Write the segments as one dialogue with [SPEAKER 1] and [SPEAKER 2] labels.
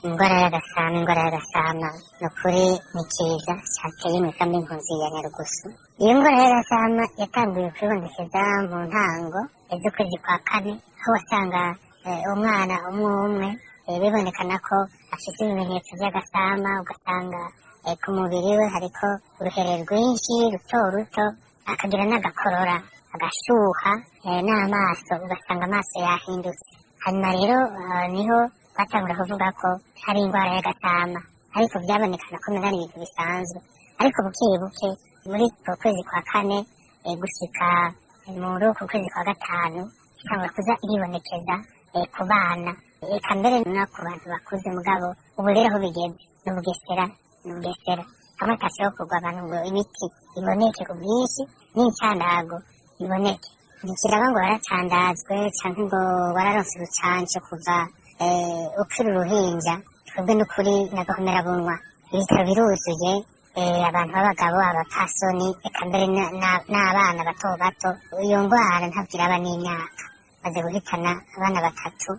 [SPEAKER 1] Ingwara y'agasama, ingwara y'agasama ni ukuri ni kiza cateye mw'ikambi y'impunzi ya Nyarugusu. Iyo ngwara y'agasama yatanguye kwibonekeza mu ntango z'ukwezi kwa kane, aho wasanga umwana umwe umwe bibonekana ko afise ibimenyetso vy'agasama, ugasanga ku mubiri we hariko uruhere rwinshi ruto ruto, akagira n'agakorora, agashuha, n'amaso ugasanga amaso yahindutse. Hanyuma rero niho batangura kuvuga ko hari ingwara y'agasama, ariko vyabonekana ko umenga ni ibintu bisanzwe. Ariko buke buke muri uko kwezi kwa kane gushika muri uku kwezi kwa gatanu, itangura kuza iribonekeza ku bana, eka mbere no ku bantu bakuze. Mugabo ubu rero aho bigeze ni ubugesera, ni ubugesera hamwe atashobokorwa abantu ngo imiti iboneke ku bwinshi n'incandago iboneke. Ntikiraba ngo waracandazwe canke ngo wararonse urucanco kuva ukiri uruhinja. Twebwe n'ukuri n'agahomerabunwa, ibitaro biruzuye, abantu b'abagabo, abapfasoni, eka mbere n'abana bato bato. Iyo ngwara ntabwo iraba n'imyaka, maze guhitana abana batatu,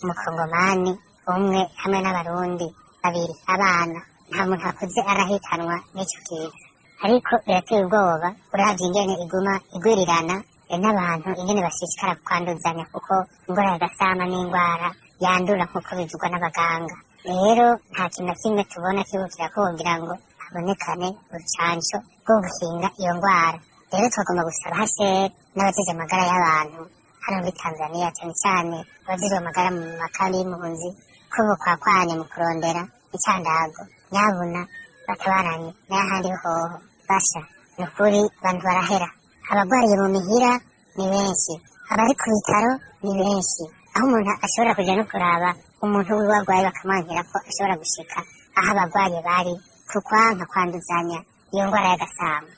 [SPEAKER 1] umukongomani umwe hamwe n'abarundi babiri. Abana, nta muntu akuze arahitanwa n'ico kiza, ariko birateye ubwoba uravye ingene iguma igwirirana, n'abantu ingene bashishikara kwanduzanya, kuko ingwara y'agasama n'ingwara yandura nk'uko bivugwa n'abaganga. Rero nta kintu na kimwe tubona kiriko kugira ngo habonekane urucanco rwo gukinga iyo ngwara. Rero twagomba gusaba HCR n'abajejwe amagara y'abantu hano muri Tanzania, cane cane abajejwe amagara mu makambi y'impunzi, ko bokwakwanya mu kurondera incandago, nyabuna batabaranye. N'ahandi hoho basha, ni ukuri abantu barahera. Abagwariye mu mihira ni benshi, abari ku bitaro ni benshi, aho umuntu ashobora kuja no kuraba umuntu wiwe agwaye bakamwankira ko ashobora gushika aho abagwaye bari, kukwanka kwanduzanya iyo ngwara y'agasama.